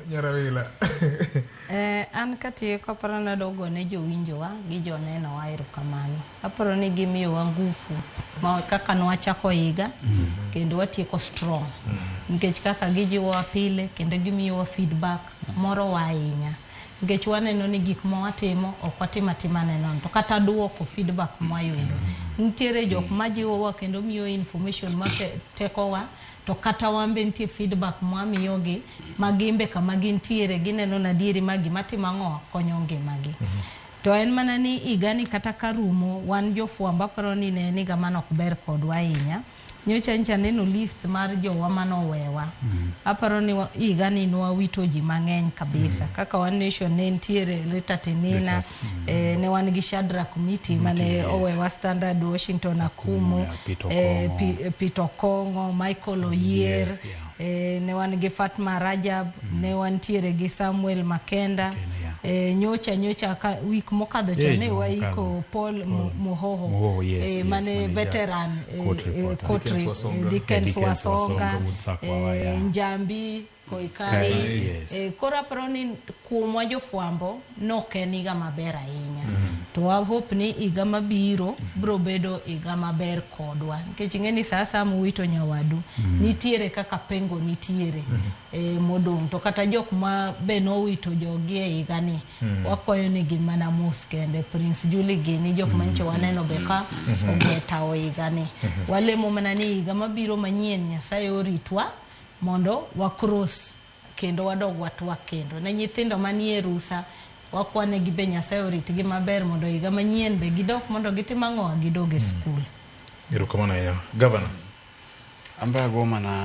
Nyarawila. An katieko, aparo ni adwa gone jowinjowa gi jonenowa erokamano. Aparo ni gimiyowa ngufu ma kaka nwachako higa kendo watieko strong. Nikech kaka gijiwowa pile kendo gimiyowa feedback morowa ahinya. Nikech waneno ni gik ma watimo ok watim atima ne nono to kata duoko feedback mwayudo. Nitiere jok majiwowa kendo miyo information ma tekowa, to kata wan be nitie feedback mwamiyogi ma gimbe kama gintiere gineno na adieri ma gima timo ang'o konyo ngimagi. To en mana ni higani kata ka rumo, wan jofwambo aparo ni ne en higa mane ok ber kodwa ahinya. Nyocha ncha neno list mar jowa manowewa. Aparo ni higani nwawito ji mang'eny kabisa. Kaka One Nation ne nitiere Rita Tinina, ne wan gi Shadrack Miti mane owewa Standard, Washington Akumu, Peter Okong'o. Peter Okong'o, Michael Oyier, ne wan gi Fatma Rajab, ne wantiere gi Samuel Makenda. Makenda, Nyocha ka week mokadho cha ne juma waiko mokadho. Paul Muhoho, Muhoho, yes, mane mane veteran, court reporter. court Dickens Wasonga. Dickens Dickens Wasonga, Wasonga, Wood Sakwawa, yeah. Njambi Koikai. Kai, yes. Koro aparo ni kuomwa jofwambo nok en higa maber ahinya. To wa hope ni higa mabiro biro bedo higa maber kodwa. Nikech ing'e ni sa asaya muwito nyawadu, nitiere kaka pengo nitiere modong'. To kata jok ma be nowito jogi e higa ni, wakwayo ni gin mana mos kende. Prince Julie gini jok manyicho waneno be ka ogwe tawo higa ni. Walemo mana ni higa mabiro manyien Nyasaye oritwa mondo wa cross kendo wadog watwak kendo. Ne nyithindo manie rusa, wakwanegi be Nyasaye oritgi maber mondo higa manyien be gidok mondo gitim ang'o, gidog e skul. Erokamano ahinya. Governor. Ambe ago mana.